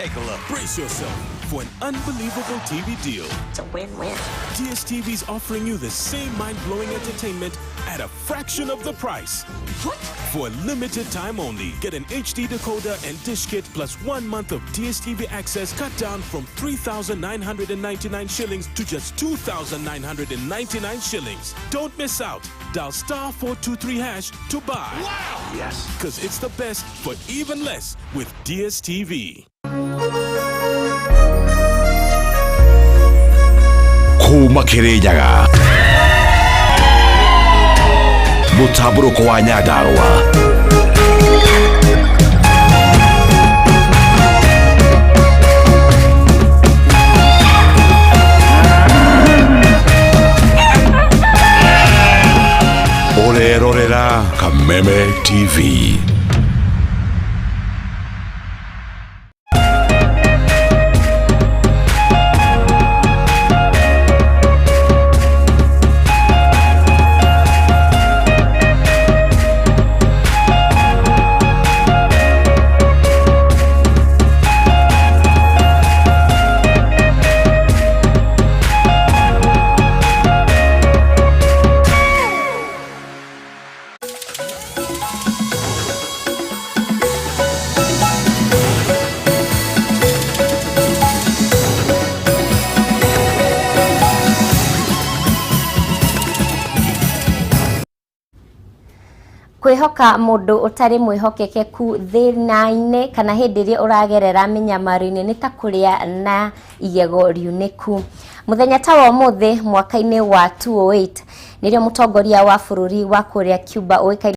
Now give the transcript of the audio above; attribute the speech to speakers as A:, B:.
A: Take a look.
B: Brace yourself for an unbelievable TV deal.
C: It's a win-win.
B: DSTV's offering you the same mind-blowing entertainment at a fraction of the price.
C: What?
B: For a limited time only, get an HD decoder and dish kit plus 1 month of DSTV access cut down from 3,999 shillings to just 2,999 shillings. Don't miss out. Dial *423# to buy.
A: Wow! Yes.
B: Because it's the best for even less with DSTV.
D: Kuma Kirinyaga, mũtambũrũko wa Nyandarũa. Ũrerorera Kameme TV.
E: Kwĩhoka mũndũ ũtarĩ mwĩhokekeku thĩna-inĩ kana hĩndĩ ĩrĩa ũragerera mĩnyamaro-inĩ nĩ ta kũrĩa na igego riunĩku. Mũthenya ta wa ũmũthĩ mwaka-inĩ wa 2008 nĩrĩo mũtongoria wa bũrũri wa kũrĩa Cuba ũĩkaine